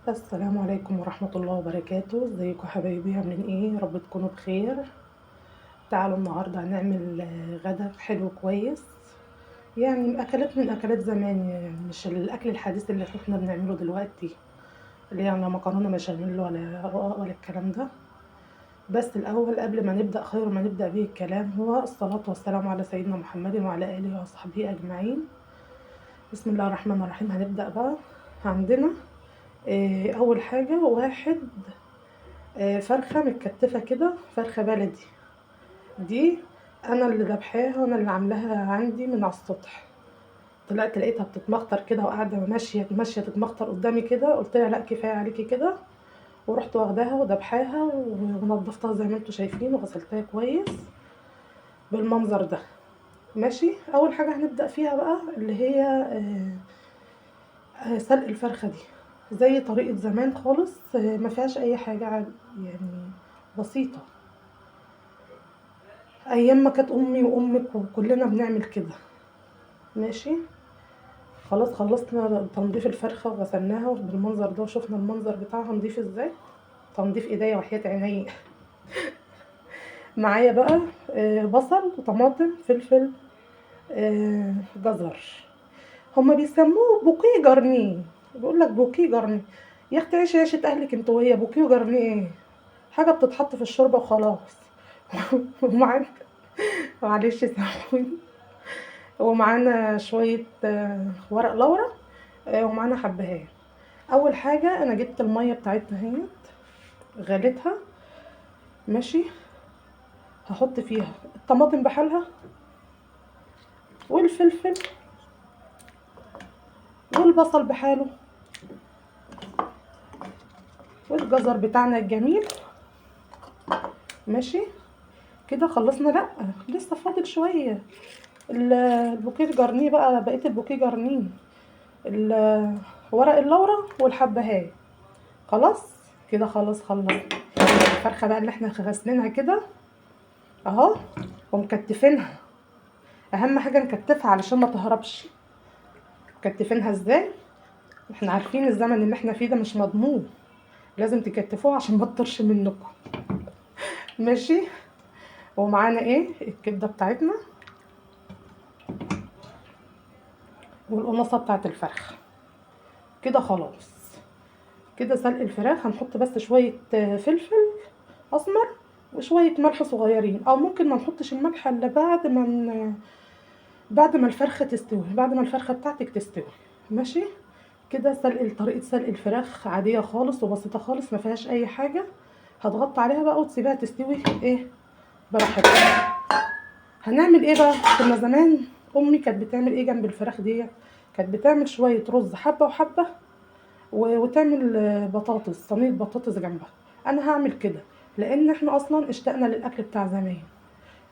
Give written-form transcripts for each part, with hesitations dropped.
السلام عليكم ورحمة الله وبركاته. ازيكم حبايبي؟ عاملين ايه؟ يا رب تكونوا بخير. تعالوا النهاردة هنعمل غدا حلو كويس، يعني اكلات من اكلات زمان، يعني مش الاكل الحديث اللي احنا بنعمله دلوقتي اللي يعني مكرونة بشاميل ولا رقاق ولا الكلام ده. بس الاول قبل ما نبدأ، خير ما نبدأ به الكلام هو الصلاة والسلام على سيدنا محمد وعلى آله وصحبه اجمعين. بسم الله الرحمن الرحيم. هنبدأ بقى. عندنا اول حاجة واحد فرخة متكتفة كده، فرخة بلدي، دي انا اللي ذبحاها وانا اللي عاملاها عندي من على السطح. طلعت لقيتها بتتمخطر كده وقاعدة ماشية ماشية تتمخطر قدامي كده، قلت لها لا كفاية عليكي كده، ورحت واخداها وذبحاها ونضفتها زي ما انتم شايفين وغسلتها كويس بالمنظر ده. ماشي. اول حاجة هنبدأ فيها بقى اللي هي سلق الفرخة دي زي طريقة زمان خالص، ما فيهاش اي حاجة يعني بسيطة، ايام ما كانت امي وامك وكلنا بنعمل كده. ماشي. خلاص خلصنا تنظيف الفرخة وغسلناها بالمنظر ده وشفنا المنظر بتاعها نضيف ازاي، تنظيف ايديا وحياة عيني. معايا بقى بصل وطماطم فلفل، جزر، هما بيسموه bouquet garni، بيقول لك bouquet garni. يا اختي عيشي عيشة اهلك انتوا وهي bouquet garni ايه؟ حاجة بتتحط في الشوربة وخلاص. ومعانا، معلش سامحوني، ومعانا شوية ورق لورا، ومعانا حبهان. اول حاجة انا جبت المية بتاعتنا اهيت غليتها. ماشي. هحط فيها الطماطم بحالها والفلفل والبصل بحاله والجزر بتاعنا الجميل. ماشي كده خلصنا. لا لسه فاضل شوية ال bouquet garni بقى، بقية ال bouquet garni، ورق اللورا والحبهان. خلاص كده، خلاص خلصنا الفرخه بقى اللي احنا غسلينها كده اهو ومكتفينها. اهم حاجة نكتفها علشان ما تهربش. مكتفينها ازاي؟ احنا عارفين الزمن اللي احنا فيه ده مش مضمون، لازم تكتفوها عشان ما تطرش منكم. ماشي. ومعانا ايه؟ الكبده بتاعتنا والقمصه بتاعت الفرخ. كده خلاص كده سلق الفراخ. هنحط بس شوية فلفل اسمر وشوية ملح صغيرين، او ممكن ما نحطش الملح الا بعد ما الفرخه تستوي، بعد ما الفرخه بتاعتك تستوي. ماشي كده. طريقه سلق الفراخ عادية خالص وبسيطة خالص، ما فيهاش اي حاجة. هتغطي عليها بقى وتسيبها تستوي ايه براحتها. هنعمل ايه بقى؟ كنا زمان امي كانت بتعمل ايه جنب الفراخ دي؟ كانت بتعمل شوية رز حبه وحبه وتعمل بطاطس، صينية بطاطس جنبها. انا هعمل كده لان احنا اصلا اشتقنا للاكل بتاع زمان،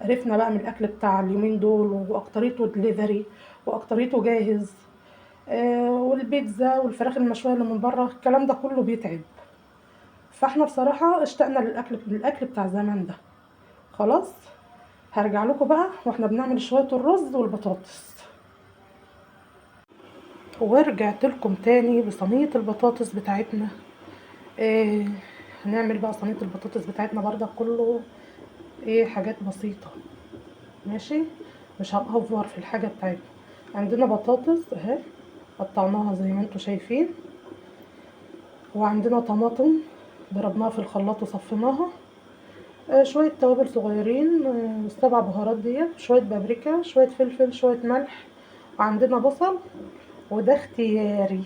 عرفنا بقى من الاكل بتاع اليومين دول واكتريته دليفري واكتريته جاهز، والبيتزا والفراخ المشويه اللي من بره، الكلام ده كله بيتعب. فاحنا بصراحة اشتقنا للاكل بتاع زمان ده. خلاص هرجع لكم بقى واحنا بنعمل شوية الرز والبطاطس. ورجعت لكم تاني بصينيه البطاطس بتاعتنا. هنعمل بقى صينية البطاطس بتاعتنا برضه كله ايه، حاجات بسيطة. ماشي، مش هنأفور في الحاجة بتاعتنا. عندنا بطاطس اهي قطعناها زي ما انتم شايفين، وعندنا طماطم ضربناها في الخلاط وصفيناها، شوية توابل صغيرين، السبع بهارات ديت، شوية بابريكا، شوية فلفل، شوية ملح، وعندنا بصل. وده اختياري،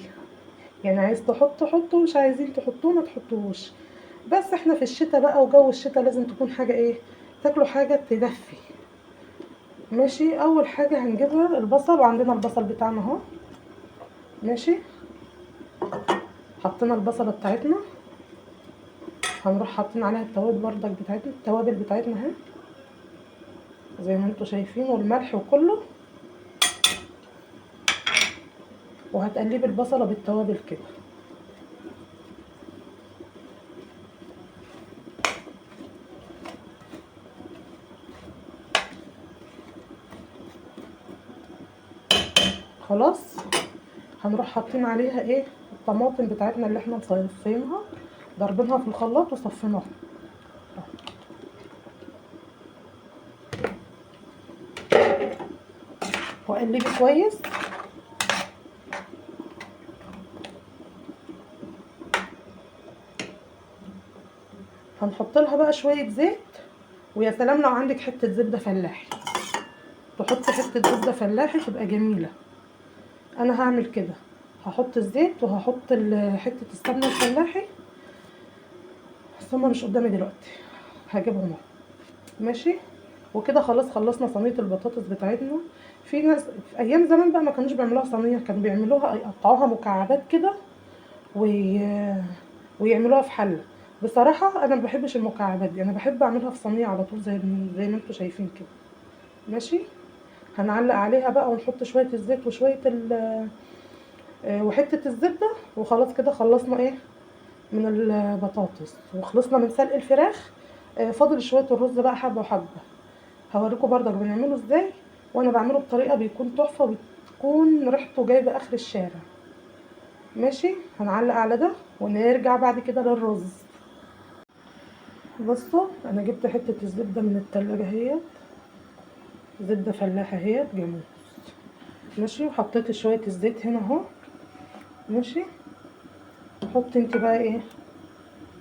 يعني عايز تحطه حطه، مش عايزين تحطوه ما تحطوهوش. بس احنا في الشتاء بقى وجو الشتاء لازم تكون حاجة ايه، تاكلوا حاجة تدفي. ماشي. اول حاجة هنجيبها البصل، وعندنا البصل بتاعنا اهو. ماشي، حطينا البصله بتاعتنا، هنروح حاطين عليها التوابل بردك بتاعتنا، التوابل بتاعتنا اهي زي ما انتوا شايفين، والملح وكله. وهتقلبي البصله بالتوابل كده. خلاص هنروح حاطين عليها ايه؟ الطماطم بتاعتنا اللي احنا مصفينها، ضربينها في الخلاط وصفيناها. وقلبي كويس. هنحط لها بقى شوية زيت، ويا سلام لو عندك حتة زبدة فلاحي، تحط حتة زبدة فلاحي تبقى جميلة. انا هعمل كده، هحط الزيت وهحط حتة السمنة الفلاحي، بس هما مش قدامي دلوقتي، هجيبهم اهو. ماشي، وكده خلاص خلصنا صينية البطاطس بتاعتنا. في ناس في ايام زمان بقى ما كانوش بيعملوها صينية، كانوا بيعملوها يقطعوها مكعبات كده ويعملوها في حله. بصراحة انا ما بحبش المكعبات دي، انا بحب اعملها في صينية على طول زي ما انتم شايفين كده. ماشي، هنعلق عليها بقى ونحط شوية الزيت وشوية وحتة الزبدة، وخلاص كده خلصنا ايه من البطاطس، وخلصنا من سلق الفراخ. فاضل شوية الرز بقى حبه وحبه، هوريكم برضك بنعمله ازاي، وانا بعمله بطريقة بيكون تحفة وبتكون ريحته جايبه اخر الشارع. ماشي، هنعلق على ده ونرجع بعد كده للرز. بصوا انا جبت حتة الزبدة من التلاجة اهيت، زبدة فلاحة اهيت جاموس. ماشي، وحطيت شوية الزيت هنا اهو. ماشي، حطي انت بقى ايه،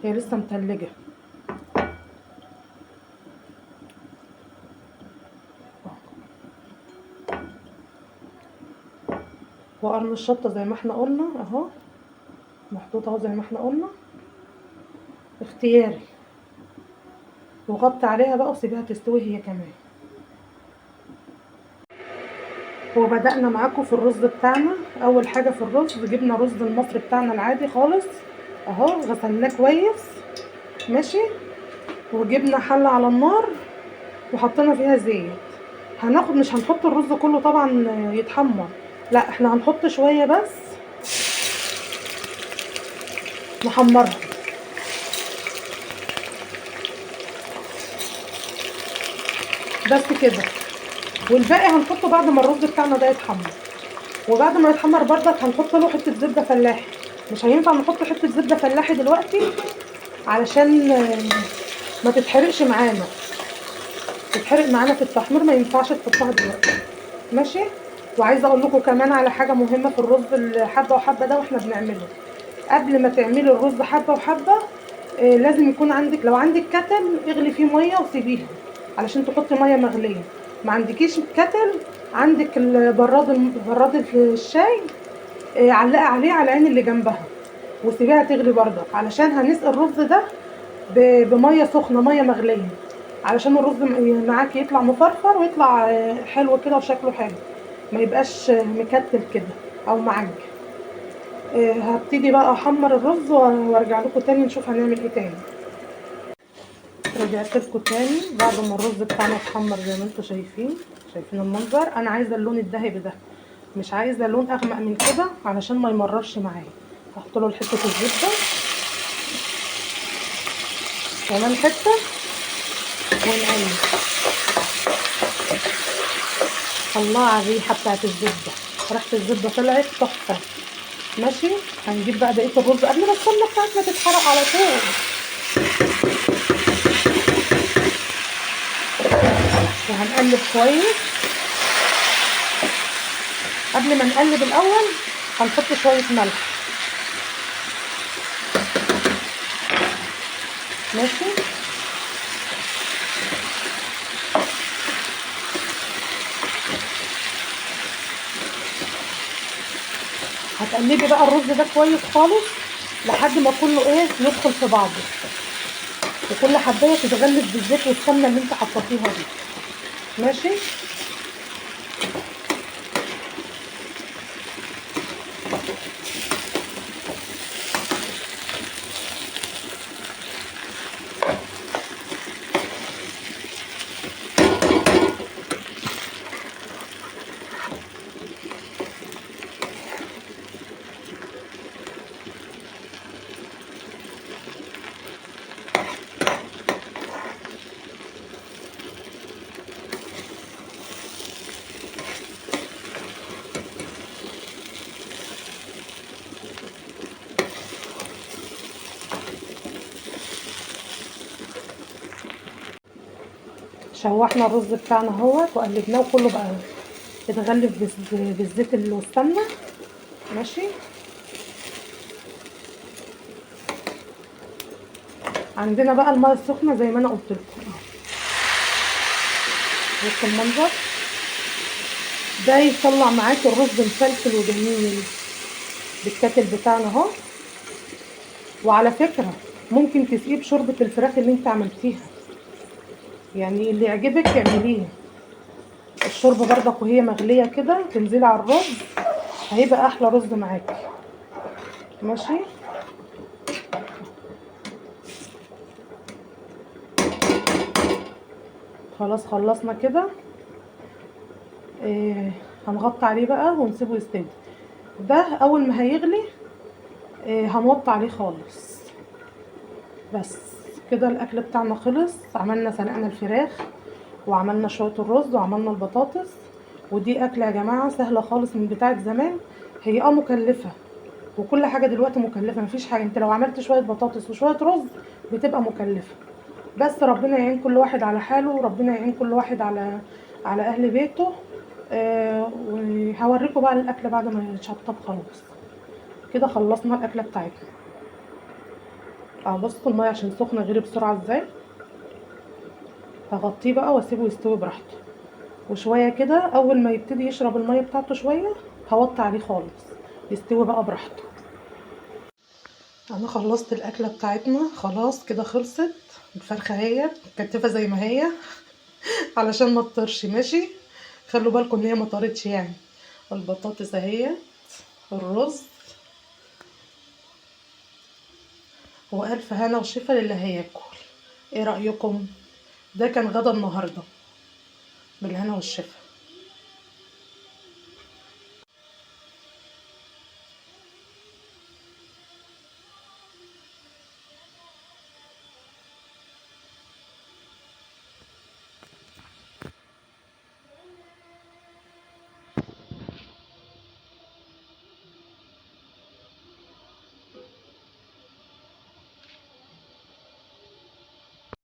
هي لسه متلجه. وقرن الشطه زي ما احنا قلنا اهو، محطوط اهو زي ما احنا قلنا، اختياري. وغطي عليها بقى وسيبيها تستوي هي كمان. وبدأنا معاكم في الرز بتاعنا. اول حاجة في الرز جبنا رز المصري بتاعنا العادي خالص اهو، غسلناه كويس. ماشي، وجبنا حله على النار وحطينا فيها زيت. هناخد، مش هنحط الرز كله طبعا يتحمر، لا احنا هنحط شوية بس نحمرها. بس كده، والباقي هنحطه بعد ما الرز بتاعنا ده يتحمر. وبعد ما يتحمر بردك هنحط له حتة زبدة فلاحي. مش هينفع نحط حتة زبدة فلاحي دلوقتي علشان ما تتحرقش معانا، تتحرق معانا في التحمير، ما ينفعش تحطها دلوقتي. ماشي، وعايزه اقول لكم كمان على حاجة مهمة في الرز الحبة وحبه ده واحنا بنعمله. قبل ما تعملي الرز حبه وحبه لازم يكون عندك، لو عندك كتل اغلي فيه مية وسيبيها علشان تحطي مية مغليه. ما عندكيش كتل، عندك البراد، براد الشاي، علقي عليه على العين اللي جنبها وسيبيها تغلي بردك، علشان هنسقي الرز ده بميه سخنة، مية مغليه، علشان الرز معاكي يطلع مفرفر ويطلع حلو كده وشكله حلو، ما يبقاش مكتل كده او معجن. هبتدي بقى احمر الرز وارجع لكم تاني نشوف هنعمل ايه تاني. رجعت لكم تاني بعد ما الرز بتاعنا اتحمر زي ما انتم شايفين، شايفين المنظر. انا عايزه اللون الذهبي ده، مش عايزه لون اغمق من كده علشان ما يمررش معايا. هحط له حتة الزبدة كمان حتة ونقلب. الله على الريحة بتاعت الزبدة، ريحه الزبدة طلعت تحفة. ماشي، هنجيب بقى بقية الرز قبل ما السمنة بتاعتنا تتحرق على طول. وهنقلب كويس. قبل ما نقلب الاول هنحط شوية ملح. ماشي، هتقلبي بقى الرز ده كويس خالص لحد ما كله ايه يدخل في بعضه، وكل حبايه تتغلف بالزيت والسمنه اللي انت حطيتيها دي. ماشي، شوحنا الرز بتاعنا اهوت وقلبناه وكله بقى اتغلف بالزيت والسمنه. ماشي. عندنا بقى المية السخنة زي ما انا قلت لكم اهو. بصوا المنظر ده يطلع معاك الرز مفلفل وجميل بالكاتل بتاعنا اهو. وعلى فكرة ممكن تسقيه بشوربه الفراخ اللي انت عملتيها، يعني اللي يعجبك اعمليه. الشوربة برضك وهي مغليه كده تنزلي على الرز هيبقى احلى رز معاكي. ماشي. خلاص خلصنا كده. هنغطي عليه بقى ونسيبه يستوي. ده اول ما هيغلي هنوطي عليه خالص. بس كده الاكل بتاعنا خلص. عملنا سلقنا الفراخ وعملنا شوية الرز وعملنا البطاطس. ودي اكله يا جماعة سهلة خالص من بتاعه زمان. هي مكلفة وكل حاجة دلوقتي مكلفة، مفيش حاجة. انت لو عملت شوية بطاطس وشوية رز بتبقى مكلفة، بس ربنا يعين كل واحد على حاله، وربنا يعين كل واحد على اهل بيته. وهوريكم بقى الاكل بعد ما يتشطب. خلاص كده خلصنا الاكلة بتاعتنا. بصوا المية عشان سخنة غير بسرعة ازاي. هغطيه بقى واسيبه يستوي براحته. وشوية كده اول ما يبتدي يشرب المية بتاعته شوية هوطي عليه خالص يستوي بقى براحته. انا خلصت الاكلة بتاعتنا خلاص كده، خلصت الفرخه اهي متكتفه زي ما هي علشان ما تطرش. ماشي، خلوا بالكم ان هي ما طارتش يعني. البطاطس اهي، الرز، والف هنا وشفا للي هياكل. ايه رايكم؟ ده كان غدا النهارده، بالهنا والشفا.